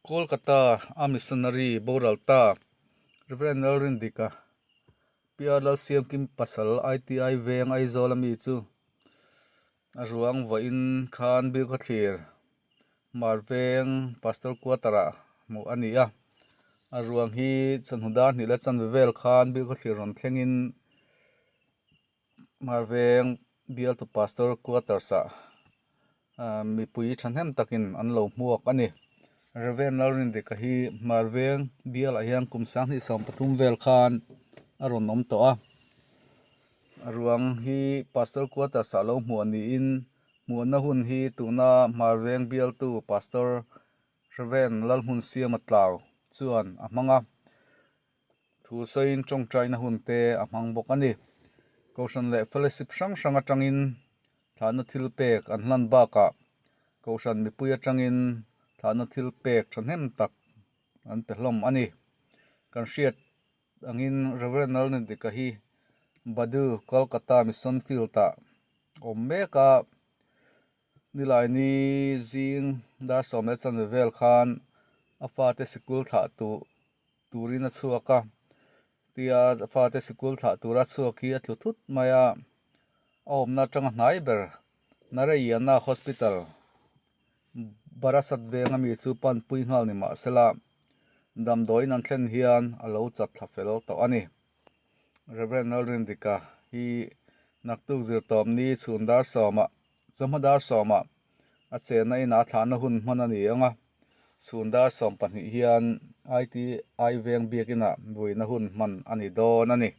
Kolkata a missionary boral ta Rev Lalrindika PR Lalsiamkim pasal ITI veng Aizawl ami chu a ruang vawiin khan Bilkhawthlir Hmar veng Pastor Quarter ah hmuh a ni a, a ruang hi chawhnu dar hnih leh chanve vel khan Bilkhawthlir rawn thlengin Hmar veng bialtu Pastor Quarters ah mipui thahnem takin an lo hmuak a ni. Rev Lalrindika hi Hmar veng bialah hian kum 2013 vel khan a rawn awm tawh a, a ruang hi Pastor Quarters ah lo hmuh niin hmuhna hun hi tuna Hmar veng bialtu Pastor Rev Lalhmunsiama Tlau chuan a hmang a. Thu sawiin tawngtaina hun te a hmang bawk a ni. Kohhran leh fellowship hrang hrang atangin thlahna thil pek an hlan bakah Kohhran mipui atangin thlahna thil pek thahnem tak an pe hlawm a ni. Kan hriat angin Rev. Lalnendika hi Badu, Kolkata Mission Field-ah awm mek a, Nilaini zing dar 10:15 vel khan a fate sikul thlah tuh turin a chhuak a, tia fate sikul thlah tura chhuak hi a tlu thut mai a, a awmna atanga hnai ber Narayana Hospital Barasat veng ami chu panpui nghal ni mahsela damdawiin an thlen hian a lo chat thla fel tawh a ni. Rev Lalrindika hi naktuk zirtawpni chhun dar sawmah Chawhma dar sawmah a chenna inah a thlahna hun hman a ni ang a, chhun dar 12 hian ITI veng biakinah vuina hun hman a ni dawn a ni.